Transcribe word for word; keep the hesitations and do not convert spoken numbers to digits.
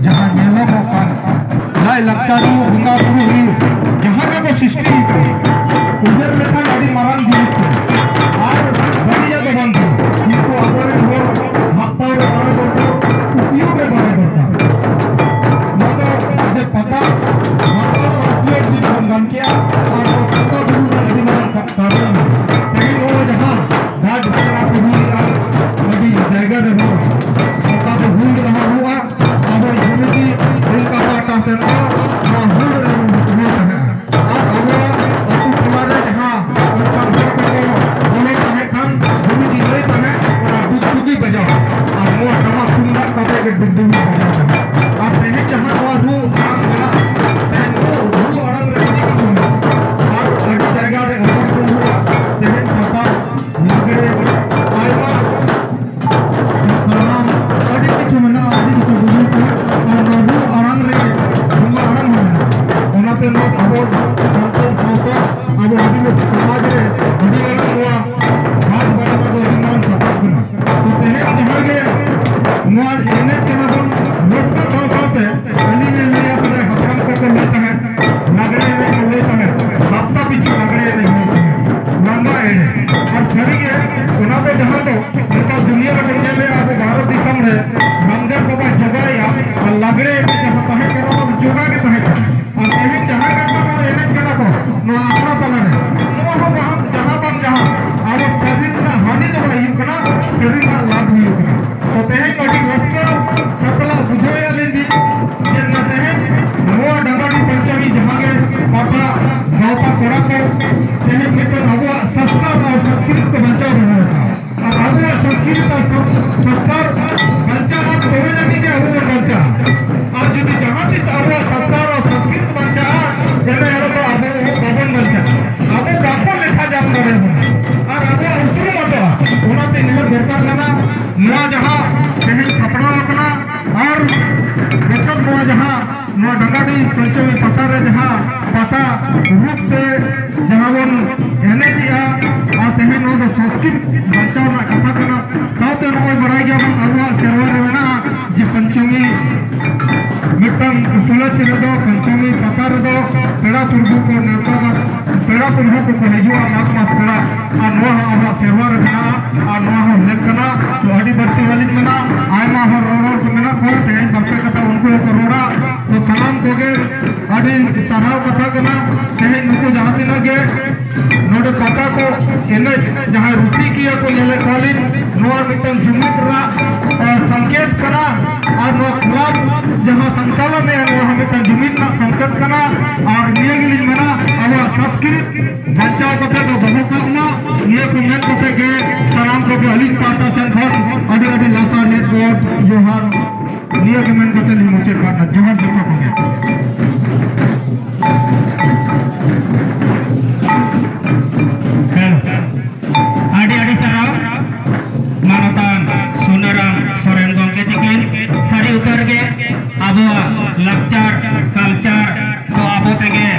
ᱡᱟᱦᱟᱸ ᱧᱮᱞᱚᱜᱚᱜ ᱠᱟᱱ ᱞᱟᱭᱼᱞᱟᱠᱪᱟᱨ ᱦᱩᱭᱩᱜ, ᱵᱚᱸᱜᱟ ᱵᱩᱨᱩ ᱦᱩᱭᱩᱜ, ᱡᱟᱦᱟᱸ ᱜᱮᱠᱚ ᱥᱨᱤᱥᱴᱤ ᱠᱟᱱᱟ, ᱩᱭᱦᱟᱹᱨ ᱞᱮᱠᱷᱟᱱ ᱟᱹᱰᱤ ᱢᱟᱨᱟᱝ ᱡᱤᱱᱤᱥ ᱠᱟᱱᱟ᱾ ᱟᱨ ᱵᱟᱹᱲᱤᱡᱟᱜ ᱫᱚ ᱵᱟᱝ ᱠᱟᱱᱟ, ᱠᱤᱱᱛᱩ ᱟᱵᱚᱨᱮᱱ ᱦᱚᱲ ᱢᱟᱛᱟᱣ ᱨᱮ ᱵᱟᱲᱟᱭ ᱫᱚᱨᱠᱟᱨ, ᱩᱯᱭᱳᱜᱽ ᱨᱮ ᱵᱟᱲᱟᱭ ᱫᱚᱨᱠᱟᱨ᱾ ᱱᱚᱣᱟ ᱫᱚ ᱡᱮ ᱯᱟᱛᱟ ᱢᱟᱛᱟᱣ ᱟᱨ ᱩᱯᱭᱳᱜᱽ ᱡᱩᱫᱤ ᱵᱚᱱ ᱜᱟᱱ ᱠᱮᱭᱟ, ᱟᱨ ᱱᱚᱣᱟ ᱯᱟᱛᱟ ᱵᱩᱨᱩ ᱨᱮᱱᱟᱜ ᱟᱹᱰᱤ ᱢᱟᱨᱟᱝ ᱠᱟ-, ᱠᱟᱨᱚᱱ ᱢᱮᱱᱟᱜᱼᱟ᱾ ᱛᱮᱦᱮᱧ ᱱᱚᱜᱼᱚᱭ ᱡᱟᱦᱟᱸ ᱨᱟᱡᱽ ᱵᱟᱝᱞᱟ ᱠᱚ ᱦᱩᱭᱮᱜᱼᱟ, ᱟᱹᱰᱤ ᱡᱟᱭᱜᱟ ᱨᱮ ᱦᱩᱭᱩᱜᱼᱟ, ᱯᱟᱛᱟ ᱫᱚ ᱦᱩᱭ ᱨᱮᱦᱚᱸ ᱦᱩᱭᱩᱜᱼᱟ, ᱟᱵᱚ ᱡᱩᱢᱤᱫᱤ ᱫᱩᱢᱠᱟ ᱯᱟᱦᱴᱟ ᱥᱮᱱ ᱫᱚ ᱱᱚᱣᱟ ᱦᱩᱞ ᱨᱮ ᱦᱩᱭ ᱛᱟᱦᱮᱸᱱᱟ᱾ ᱟᱨ ᱟᱵᱚᱣᱟᱜ ᱟᱹᱛᱩ ᱴᱚᱞᱟ ᱨᱮ ᱡᱟᱦᱟᱸ ᱚᱱᱠᱟᱱ ᱦᱚᱲ ᱠᱚᱠᱚ ᱵᱚᱞᱚ ᱛᱟᱦᱮᱸ ᱠᱷᱟᱱ ᱡᱩᱢᱤᱫᱤ ᱞᱟᱹᱭ ᱛᱟᱦᱮᱸᱫ, ᱚᱱᱟ ᱰᱩᱜᱰᱩᱜᱤ ᱵᱟᱡᱟᱣ᱾ ᱟᱨ ᱱᱚᱣᱟ ᱴᱟᱢᱟᱠ ᱛᱩᱢᱫᱟᱜ ᱠᱟᱛᱮ ᱜᱮ ᱰᱩᱜᱰᱩᱜᱤ ᱵᱟᱡᱟᱣ ᱛᱟᱦᱮᱸᱫ᱾ ᱟᱨ ᱛᱮᱦᱮᱧ ᱡᱟᱦᱟᱸ ᱱᱚᱣᱟ ᱨᱩ ᱟᱲᱟᱝ ᱢᱮᱱᱟᱜᱼᱟ, ᱛᱮᱦᱮᱧ ᱨᱩ, ᱨᱩ ᱟᱲᱟᱝ ᱨᱮ ᱟᱹᱰᱤ ᱠᱤᱪᱷᱩ ᱢᱮᱱᱟᱜᱼᱟ᱾ ᱟᱨ ᱟᱹᱰᱤ ᱡᱟᱭᱜᱟ ᱨᱮ ᱟᱹᱰᱤ ᱨᱩ ᱦᱩᱭᱩᱜᱼᱟ, ᱛᱮᱦᱮᱧ ᱯᱟᱛᱟ, ᱞᱟᱜᱽᱲᱮ, ᱟᱭᱢᱟ ᱥᱟᱱᱟᱢ ᱟᱹᱰᱤ ᱠᱤᱪᱷᱩ ᱢᱮᱱᱟᱜᱼᱟ, ᱟᱹᱰᱤ ᱠᱤᱪᱷᱩ ᱵᱩᱡᱷᱟᱹᱣ ᱠᱟᱱᱟ᱾ ᱟᱨ ᱱᱚᱣᱟ ᱨᱩ ᱟᱲᱟᱝ ᱨᱮ ᱵᱚᱸᱜᱟ ᱟᱲᱟᱝ ᱦᱚᱸ ᱢᱮᱱᱟᱜᱼᱟ᱾ ᱚᱱᱟᱛᱮ ᱱᱚᱣᱟ ᱟᱵᱚ ᱥᱟᱱᱛᱟᱲ ᱥᱟᱶᱛᱟ, ᱟᱵᱚ ᱟᱹᱫᱤᱵᱟᱹᱥᱤ ᱥᱚᱢᱟᱡᱽ ᱨᱮ ᱟᱹᱰᱤ ᱢᱟᱨᱟᱝ ᱱᱚᱣᱟ ᱨᱟᱡᱽ ᱵᱟᱲᱟ ᱫᱚ ᱟᱹᱰᱤ ᱢᱟᱨᱟᱝ ᱥᱟᱯᱟᱵ ᱠᱟᱱᱟ᱾ ᱛᱚ ᱛᱮᱦᱮᱧ ᱡᱟᱦᱟᱸ ᱜᱮ ᱱᱚᱣᱟ ᱮᱱᱮᱡ ᱠᱟᱱᱟ ᱵᱚᱱ, ᱨᱟᱹᱥᱠᱟᱹ ᱥᱟᱶ ᱥᱟᱶᱛᱮ ᱟᱹᱞᱤᱧ ᱞᱤᱧ ᱞᱟᱹᱭᱟ, ᱥᱮᱫᱟᱭ ᱦᱟᱯᱲᱟᱢ ᱠᱚᱠᱚ ᱞᱟᱹᱭ ᱛᱟᱦᱮᱸᱫ, ᱞᱟᱜᱽᱲᱮ ᱮᱱᱮᱡ ᱠᱚ ᱞᱟᱹᱭ ᱛᱟᱦᱮᱸᱫ, ᱦᱟᱯᱛᱟ ᱯᱤᱪᱷᱩ ᱞᱟᱜᱽᱲᱮ ᱮᱱᱮᱡ ᱦᱩᱭᱩᱜ ᱛᱟᱦᱮᱸᱫ, ᱞᱟᱸᱜᱟ ᱮᱱᱮᱡ᱾ ᱟᱨ ᱥᱟᱹᱨᱤᱜᱮ ᱚᱱᱟ ᱫᱚ ᱡᱟᱦᱟᱸ ᱫᱚ ᱱᱮᱛᱟᱨ ᱫᱩᱱᱤᱭᱟᱹ ᱨᱮᱵᱚᱱ ᱧᱮᱞᱮᱫᱼᱟ, ᱟᱵᱚ ᱵᱷᱟᱨᱚᱛ ᱫᱤᱥᱚᱢ ᱨᱮ ᱨᱟᱢᱫᱮᱵ ᱵᱟᱵᱟᱭ ᱡᱚᱜᱟᱭᱮᱫᱼᱟ, ᱟᱨ ᱞᱟᱜᱽᱲᱮ ᱮᱱᱮᱡ ᱡᱟᱦᱟᱸ ᱛᱟᱦᱮᱸ ᱠᱟᱱᱟ, ᱚᱱᱟ ᱫᱚ ᱡᱚᱜᱟ ᱜᱮ ᱛᱟᱦᱮᱸ ᱠᱟᱱᱟ᱾ ᱟᱨ ᱛᱮᱦᱮᱧ ᱡᱟᱦᱟᱸ ᱠᱟᱛᱷᱟ ᱱᱚᱣᱟ ᱮᱱᱮᱡ ᱠᱟᱱᱟ ᱠᱚ, ᱱᱚᱣᱟ ᱟᱠᱷᱲᱟ ᱛᱟᱞᱟᱨᱮ, ᱱᱚᱣᱟ ᱦᱚᱸ ᱡᱟᱦᱟᱸ, ᱡᱟᱦᱟᱸ ᱵᱟᱝ ᱡᱟᱦᱟᱸ ᱟᱵᱚ ᱥᱟᱹᱨᱤ ᱨᱮᱱᱟᱜ ᱦᱟᱹᱱᱤ ᱫᱚ ᱵᱟᱭ ᱦᱩᱭᱩᱜ ᱠᱟᱱᱟ, ᱥᱟᱹᱨᱤ ᱨᱮᱱᱟᱜ ᱞᱟᱵᱷ ᱦᱩᱭᱩᱜ ᱠᱟᱱᱟ᱾ ᱛᱚ ᱛᱮᱦᱮᱧ ᱟᱹᱰᱤ ᱨᱟᱹᱥᱠᱟᱹ ᱥᱟᱯᱲᱟᱣ ᱵᱩᱡᱷᱟᱹᱣᱮᱫᱼᱟ ᱞᱤᱧ ᱡᱮ ᱱᱚᱣᱟ ᱛᱮᱦᱮᱧ ᱱᱚᱣᱟ ᱰᱟᱸᱜᱟᱰᱤ ᱯᱚᱧᱪᱚᱢᱤ ᱡᱟᱦᱟᱸ ᱜᱮ ᱯᱟᱛᱟ ᱜᱟᱶᱛᱟ ᱠᱚᱲᱟ ᱠᱚ ᱛᱮᱦᱮᱧ ᱢᱤᱫᱴᱟᱝ ᱟᱵᱚᱣᱟᱜ ᱥᱟᱥᱛᱟᱨ ᱟᱨ ᱥᱚᱝᱥᱠᱨᱤᱛ ᱠᱚ ᱵᱟᱧᱪᱟᱣ ᱫᱚᱦᱚ ᱟᱠᱟᱫᱼᱟ᱾ ᱟᱨ ᱟᱵᱚᱣᱟᱜ ᱥᱚᱝᱥᱠᱨᱤᱛ ᱟᱨ ᱥᱚᱝ-, ᱥᱟᱱᱛᱟᱲ ᱵᱟᱧᱪᱟᱣ ᱟᱨ ᱛᱚᱵᱮ ᱡᱟᱹᱱᱤᱡ ᱜᱮ ᱟᱵᱚ ᱵᱚᱱ ᱵᱟᱧᱪᱟᱜᱼᱟ᱾ ᱟᱨ ᱡᱩᱫᱤ ᱡᱟᱦᱟᱸ ᱛᱤᱥ ᱟᱵᱚᱣᱟᱜ ᱥᱟᱱᱛᱟᱲ ᱟᱨ ᱥᱚᱝᱥᱠᱨᱤᱛ ᱵᱟᱧᱪᱟᱜᱼᱟ, ᱮᱱ ᱦᱤᱞᱳᱜ ᱫᱚ ᱟᱵᱚ ᱦᱚᱸ ᱵᱟᱵᱚᱱ ᱵᱟᱧᱪᱟᱜᱼᱟ᱾ ᱟᱵᱚ ᱵᱟᱠᱚ ᱞᱮᱠᱷᱟ ᱡᱟᱢ ᱫᱟᱲᱮᱭᱟᱵᱚᱱᱟ᱾ ᱟᱨ ᱟᱵᱚᱣᱟᱜ ᱩᱯᱨᱩᱢ ᱟᱫᱚᱜᱼᱟ᱾ ᱚᱱᱟᱛᱮ ᱱᱤᱦᱟᱹᱛ ᱫᱚᱨᱠᱟᱨ ᱠᱟᱱᱟ, ᱱᱚᱣᱟ ᱡᱟᱦᱟᱸ ᱛᱮᱦᱮᱧ ᱥᱟᱯᱲᱟᱣ ᱟᱠᱟᱱᱟ, ᱟᱨ ᱵᱚᱪᱷᱚᱨ ᱱᱚᱣᱟ ᱡᱟᱦᱟᱸ ᱱᱚᱣᱟ ᱰᱟᱸᱜᱟᱰᱤ ᱯᱚᱧᱪᱚᱢᱤ ᱯᱟᱛᱟ ᱨᱮ ᱡᱟᱦᱟᱸ ᱯᱟᱛᱟ ᱨᱩᱯ ᱛᱮ ᱡᱟᱦᱟᱸ ᱵᱚᱱ ᱮᱱᱮᱡᱮᱜᱼᱟ, ᱟᱨ ᱛᱮᱦᱮᱧ ᱱᱚᱣᱟ ᱫᱚ ᱥᱚᱝᱥᱠᱨᱤᱛ ᱵᱟᱧᱪᱟᱣ ᱨᱮᱱᱟᱜ ᱠᱟᱛᱷᱟ ᱠᱟᱱᱟ᱾ ᱥᱟᱶᱛᱮ ᱱᱚᱜᱼᱚᱭ ᱵᱟᱲᱟᱭ ᱜᱮᱭᱟᱵᱚᱱ ᱟᱵᱚᱣᱟᱜ ᱥᱮᱨᱣᱟ ᱨᱮ ᱢᱮᱱᱟᱜᱼᱟ ᱡᱮ ᱯᱚᱧᱪᱚᱢᱤ ᱠᱚᱠᱚ ᱦᱤᱡᱩᱜᱼᱟ ᱢᱟᱜᱽ ᱢᱟᱥ ᱯᱮᱲᱟ᱾ ᱟᱨ ᱱᱚᱣᱟ ᱦᱚᱸ ᱟᱵᱚᱣᱟᱜ ᱥᱮᱨᱣᱟ ᱨᱮ ᱢᱮᱱᱟᱜᱼᱟ᱾ ᱟᱨ ᱱᱚᱣᱟ ᱦᱚᱸ ᱞᱮᱠ ᱠᱟᱱᱟ᱾ ᱛᱚ ᱟᱹᱰᱤ ᱵᱟᱹᱲᱛᱤ ᱵᱟᱹᱞᱤᱧ ᱢᱮᱱᱟ, ᱟᱭᱢᱟ ᱦᱚᱲ ᱨᱚᱨᱚᱲ ᱠᱚ ᱢᱮᱱᱟᱜ ᱠᱚᱣᱟ, ᱛᱮᱦᱮᱧ ᱵᱟᱨᱯᱮ ᱠᱟᱛᱷᱟ ᱩᱱᱠᱩ ᱦᱚᱸᱠᱚ ᱨᱚᱲᱟ᱾ ᱛᱚ ᱥᱟᱱᱟᱢ ᱠᱚᱜᱮ ᱟᱹᱰᱤ ᱥᱟᱨᱦᱟᱣ ᱠᱟᱛᱷᱟ ᱠᱟᱱᱟ᱾ ᱛᱮᱦᱮᱧ ᱱᱩᱠᱩ ᱡᱟᱦᱟᱸ ᱛᱤᱱᱟᱹᱜ ᱜᱮ ᱱᱚᱰᱮ ᱯᱟᱛᱟ ᱠᱚ ᱮᱱᱮᱡ, ᱡᱟᱦᱟᱸᱭ ᱨᱩᱥᱤᱠᱤᱭᱟᱹ ᱠᱚ ᱧᱮᱞᱮᱫ ᱠᱚᱣᱟᱞᱤᱧ, ᱱᱚᱣᱟ ᱢᱤᱫᱴᱟᱝ ᱡᱩᱢᱤᱫ ᱨᱮᱱᱟᱜ, ᱟᱨ ᱱᱚᱣᱟ ᱠᱞᱟᱵᱽ ᱡᱟᱦᱟᱸ ᱥᱚᱧᱪᱟᱞᱚᱱᱮᱜᱼᱟ, ᱱᱚᱣᱟ ᱦᱚᱸ ᱢᱤᱫᱴᱟᱝ ᱡᱩᱢᱤᱫ ᱨᱮᱱᱟᱜ ᱥᱚᱝᱠᱮᱛ ᱠᱟᱱᱟ᱾ ᱟᱨ ᱱᱤᱭᱟᱹ ᱜᱮᱞᱤᱧ ᱢᱮᱱᱟ, ᱟᱵᱚᱣᱟᱜ ᱥᱚᱝᱥᱠᱨᱤᱛ ᱵᱟᱧᱪᱟᱣ ᱠᱟᱛᱮ ᱫᱚ ᱫᱚᱦᱚ ᱠᱟᱜ ᱢᱟ᱾ ᱱᱤᱭᱟᱹ ᱠᱚ ᱢᱮᱱ ᱠᱟᱛᱮ ᱜᱮ ᱥᱟᱱᱟᱢ ᱠᱚᱜᱮ ᱟᱹᱞᱤᱧ ᱯᱟᱦᱴᱟ ᱥᱮᱱ ᱠᱷᱚᱱ ᱟᱹᱰᱤ ᱟᱹᱰᱤ ᱞᱟᱥᱟᱲᱦᱮᱫ ᱜᱚᱰ ᱡᱚᱦᱟᱨ᱾ ᱱᱤᱭᱟᱹ ᱜᱮ ᱢᱮᱱ ᱠᱟᱛᱮ ᱞᱤᱧ ᱢᱩᱪᱟᱹᱫ ᱠᱟᱜ ᱠᱟᱱᱟ᱾ ᱡᱚᱦᱟᱨ ᱡᱚᱛᱚ ᱠᱚᱜᱮ᱾ ᱦᱮᱸ᱾ ᱟᱹᱰᱤ ᱟᱹᱰᱤ ᱥᱟᱨᱦᱟᱣ ᱢᱟᱱᱚᱛᱟᱱ ᱥᱩᱱᱟᱨᱟᱢ ᱥᱚᱨᱮᱱ ᱜᱚᱢᱠᱮ ᱛᱤᱠᱤᱱ᱾ ᱥᱟᱹᱨᱤ ᱩᱛᱟᱹᱨ ᱜᱮ ᱟᱵᱚᱣᱟᱜ ᱞᱟᱠᱪᱟᱨ, ᱠᱟᱞᱪᱟᱨ ᱫᱚ ᱟᱵᱚ ᱛᱮᱜᱮ